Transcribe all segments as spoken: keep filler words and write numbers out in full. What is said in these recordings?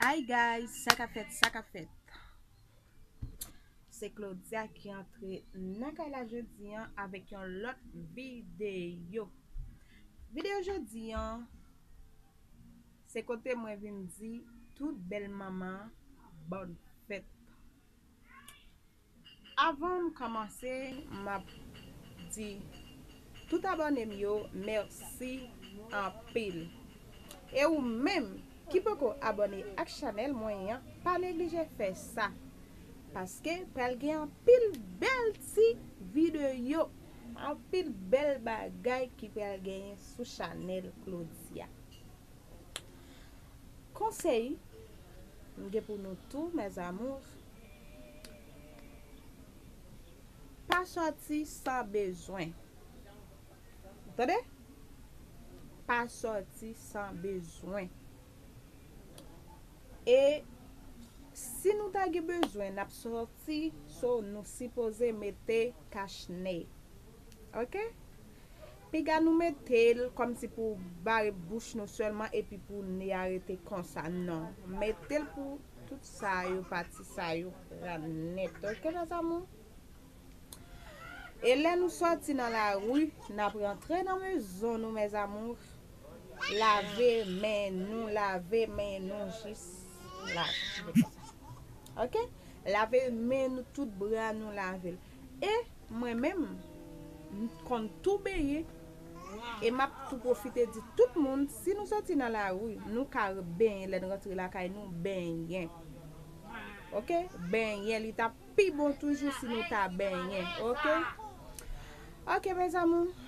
Hi guys, sa k ap fèt, sa k ap fèt. Se Claudia ki antre nan kay la jodi an avèk yon lòt videyo. Videyo jodi an, se kote mwen vin di tout bèl manman bòn fèt. Avan m kòmanse, m ap di tout abòne m yo mèsi anpil. E ou menm ki poko abòne ak chanèl mwen an, pa neglije fè sa. Paske pral gen anpil bèl ti videyo, anpil bèl bagay ki pral genyen sou chanèl Claudia. Konsèy m gen pou nou tou, mes amours, pa sòti san bezwen. Tande? Pa sòti san bezwen. E si nou ta gen bezwen, n ap sòti, so nou sipoze mete kach ne. Oke? Piga nou mete l kòmsi pou bare bouch nou sèlman epi pou ne a rete konsa. Non. Mete l pou tout sa yo, pati sa yo, la nèt. Oke, mes amours? E lè nou sòti nan lari, n ap rantre nan mezon nou, mes amours. Lave men nou, lave men nou jis la. Oke? Lave men nou, tout bra nou lave l. E mwen menm, m konn tou benyen. E m ap tou pwofite di tout moun, si nou sòti nan lari, nou ka benyen lè n rantre lakay nou, benyen. Oke? Benyen, li t ap pi bon toujou si nou ta benyen. Oke? Oke, mes amours.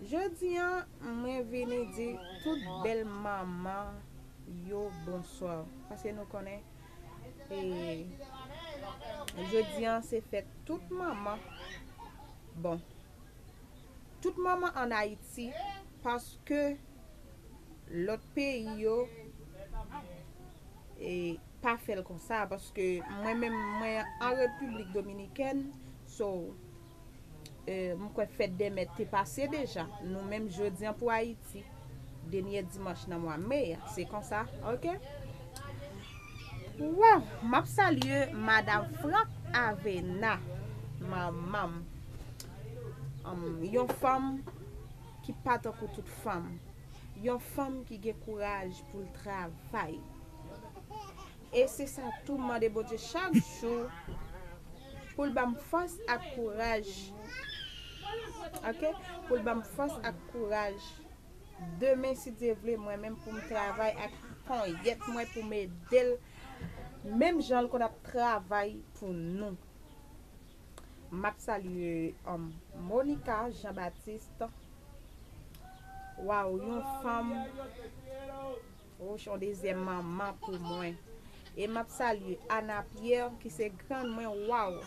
Jodi an, mwen vini di tout bèl manman yo bonswa. Paske nou konnen, e, jodi an se fèt tout manman. Bon, tout manman ann Ayiti, paske lòt peyi yo, e, pa fè l konsa, paske mwen menm, mwen an Repiblik Dominikèn, so, e, m kwè fèt dè mè te pase deja. Nou menm jodi an pou Ayiti, dènye dimanch nan mwa me a, se konsa, oke? Waw, m ap salye Madam Frank Avena, manman m. Anm, yon fanm ki pa tankou tout fanm. Yon fanm ki gen kouraj pou l travay. E se sa tou m mande Bondye chak jou pou l ban m fòs ak kouraj. Oke? Pou l ban m fòs ak kouraj. Demen, si Dye vle, mwen menm pou m travay ak ponyèt mwen pou m ede l. Menm jan l konn ap travay pou nou. M ap salye, um, Monica Jean Baptiste. Waw, yon fanm, oh, yon dezyèm manman pou mwen. E m ap salye Ana Pierre, ki se grann mwen, waw.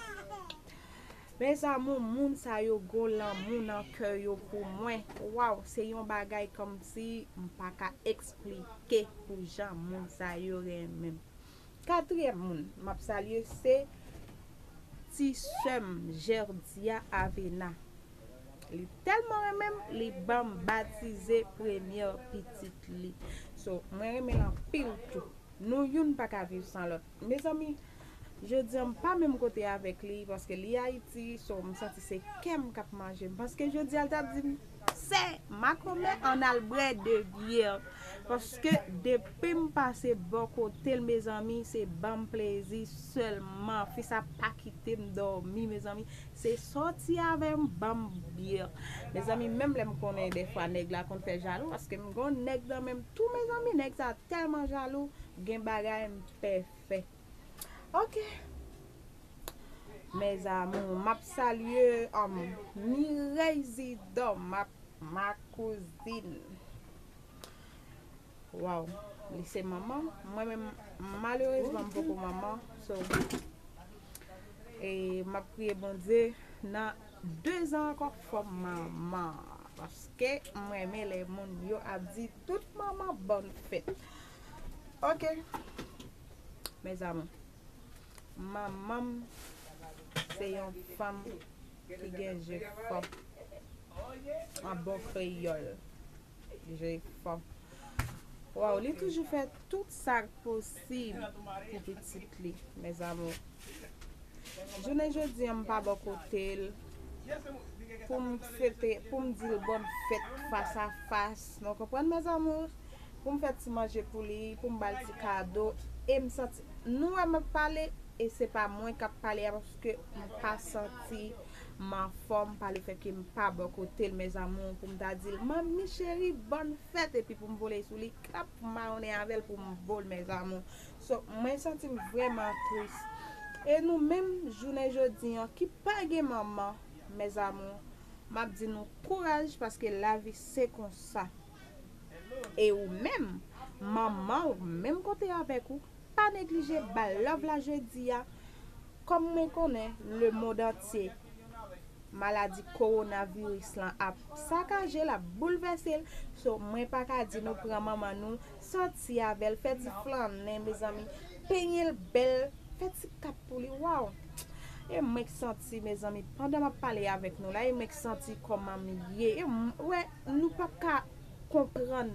Mes amours, moun sa yo gon lanmou nan kè yo pou mwen. Waw, se yon bagay kòmsi m pa ka eksplike pou jan moun sa yo renmen m. Katriyèm moun m ap salye se ti sè m, Gerdia Avena. Li tèlman renmen m, li ban m batize premyè pitit li. So, mwen renmen l anpil tou. Nou youn pa ka viv san lòt. Mezanmi, jodi an m pa menm kote avèk li, paske li Ayiti, so m santi se kè m k ap manje m. Paske jodi a l t ap di m, sè, makomè, ann al bwè de byè. Paske depi m pase bò kote l, mezanmi, se ban m plezi sèlman. Fi sa pa kite m dòmi, mezanmi. Se sòti avè m, ban m byè. Mezanmi, menm lè m konnen dèfwa nèg la konn fè jalou, paske m gon nèg nan men m tou, mezanmi, nèg sa tèlman jalou, gen bagay m pè fè. Oke. Mes amours, m ap salye, um, Mireille Zidor, m ap, ma cousine. Waw, li se manman. Mwen menm, malerezman, m poko manman. So, e m ap priye Bondye nan de zan ankò fò m manman. Paske m renmen lè moun yo ap di tout manman bòn fèt. Oke. Mes amours, manman m se yon fanm ki gen je fò. An bon kreyòl, je fò. Waw, li toujou fè tout sa k posib pou pitit li, mes amours. Jounen jodi an, m pa bò kote l pou m fete, pou m di l bòn fèt fas a fas. Nou konprann, mes amours? Pou m fè ti manje pou li, pou m ba l ti kado. E m santi, nou wè m ap pale, e se pa mwen k ap pale a, paske m pa santi m anfòm, pa le fè ke m pa bò kote l, mes amours, pou m ta di l, manmi cheri, bòn fèt, epi pou m vole sou li, klap, pou m mawonnen avè l, pou m bo l, mes amours. So, mwen santi m vrèman tris. E nou menm, jounen jodi an, ki pa gen manman, mes amours, m ap di nou kouraj, paske lavi se konsa. E ou menm, manman ou, menm kote avèk ou, pa neglije ba l love la jodi a. Kòm mwen konnen, le monde entier, maladi kowonaviris lan ap sakaje l, ap boulvèse l. So, mwen pa ka di nou pran manman nou, sòti avè l, fè ti flannen, mezanmi, penyen l bèl, fè ti kap pou li, waw. E mwen k santi, mezanmi, pandan m ap pale avèk nou la, e mwen k santi kòman m ye. E m, wè, nou p ap ka konprann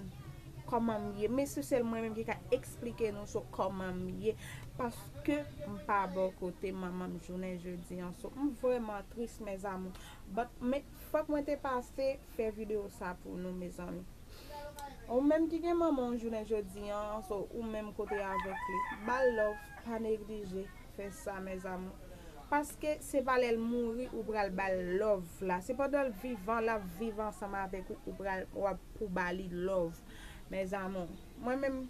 kòman m ye. Men se sèl mwen menm ki ka eksplike nou sou kòman m ye. Paske m pa bò kote manman m jounen jodi an. So, m vrèman tris, mes amours. But, men, fòk mwen te pase fè videyo sa pou nou, mezanmi. Ou menm ki gen manman w jounen jodi an, so, ou menm kote avèk li, ba l love, pa neglije fè sa, mes amours. Paske se pa lè l mouri ou pral ba l love la. Se pandan l vivan, l ap viv ansanm avèk ou, ou pral, w ap pou ba li love, mes amours. Mwen menm,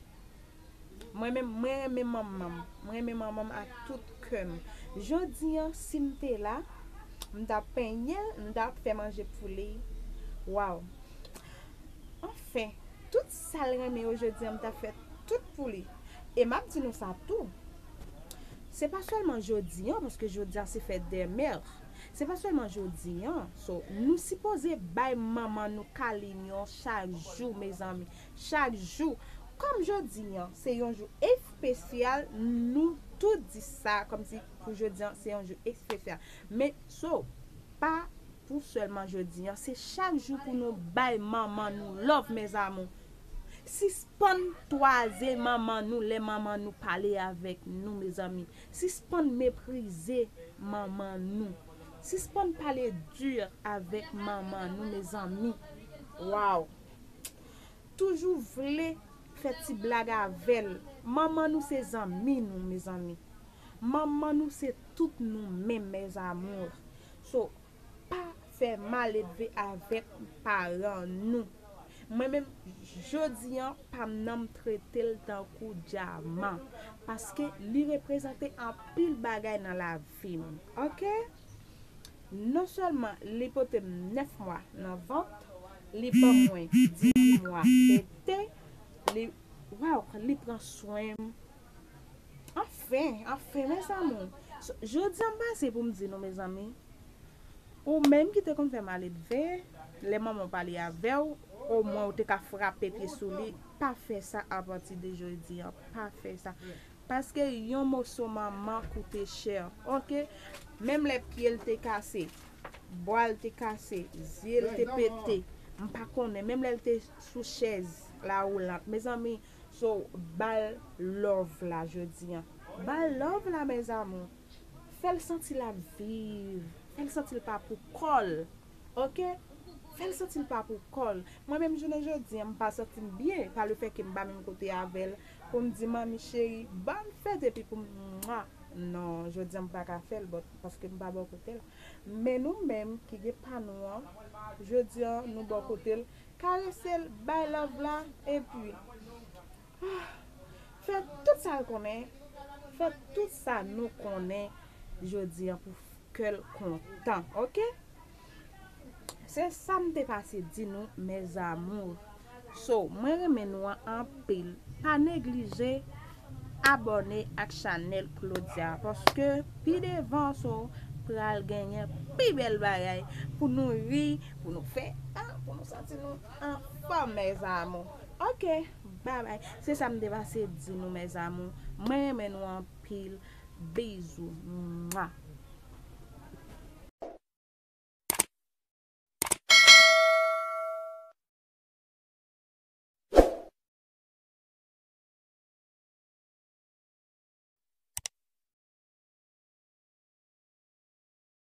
mwen menm, mwen renmen manman m. Mwen renmen manman m ak tout kè m. Jodi an, si m te la, m t ap penyen l, m t ap fè manje pou li. Waw. Anfen, tout sa l renmen yo jodi an, m t ap fè tout pou li. E m ap di nou sa tou. Se pa sèlman jodi an, paske jodi an se fèt dè mè. Se pa sèlman jodi an. So, nou sipoze bay manman nou kalinyon chak jou, mezanmi. Chak jou. Kòm jodi an, se yon jou espesyal, nou tout di sa, kòmsi pou jodi an, se yon jou espesyal. Men, so, pa pou sèlman jodi an, se chak jou pou nou bay manman nou love, mes amours. Sispann twaze manman nou lè manman nou pale avèk nou, mezanmi. Sispann meprize manman nou. Sispann pale di avèk manman nou, mezanmi. Waw. Toujou vle fè ti blag avè l. Manman nou se zanmi nou, mezanmi. Manman nou se tout nou menm, mes amours. So, pa fè maledve avèk paran nou. Mwen menm, jodi an, pa m nan, m trete l tankou dyaman. Paske li reprezante anpil bagay nan lavi m. Oke? Non sèlman li pote m nèf mwa nan vant, li ban mwen dizuit mwa tete, li, waw, li pran swen m. Anfen, anfen, mes amours. So, jodi an m pase pou m di nou, mezanmi, ou menm ki te konn fè maledve, lè manman w pale avè w, omwen ou te ka frape pye sou li, pa fè sa apati de jodi an, pa fè sa. Paske yon moso manman koute chè, oke? Menm lè pye l te kase, bra l te kase, zye l te pete, m pa konnen, menm lè l te sou chèz lawoulant. Mezanmi, so, ba l love la jodi an. Ba l love la, mes amours. Fè l santi l ap viv. Fè l santi l pa pou kò l. Oke? Fè l santi l pa pou kò l. Mwen menm jounen jodi an, m pa santi m byen, pa le fè ke m pa menm kote avè l, pou m di, manmi cheri, bòn fèt, epi pou m, mwa. Non, jodi an, m pa ka fè l, but, paske m pa bò kote l. Men nou menm ki gen pa nou an, jodi an, nou bò kote l, karese l, bay love la, epi, ah, fè tout sa l konnen, fè tout sa nou konnen jodi an pou kè l kontan, oke? Se sa m te pase di nou, mes amours. So, mwen renmen nou an anpil. Pa neglije abòne ak chanèl Claudia, paske pi devan, so, pral genyen pi bèl bagay pou nou ri, pou nou fè, ah, pou nou santi nou anfòm, mes amours. Oke, babay. Se sa m te pase di nou, mes amours. Mwen renmen nou anpil. Bizou. Mwa.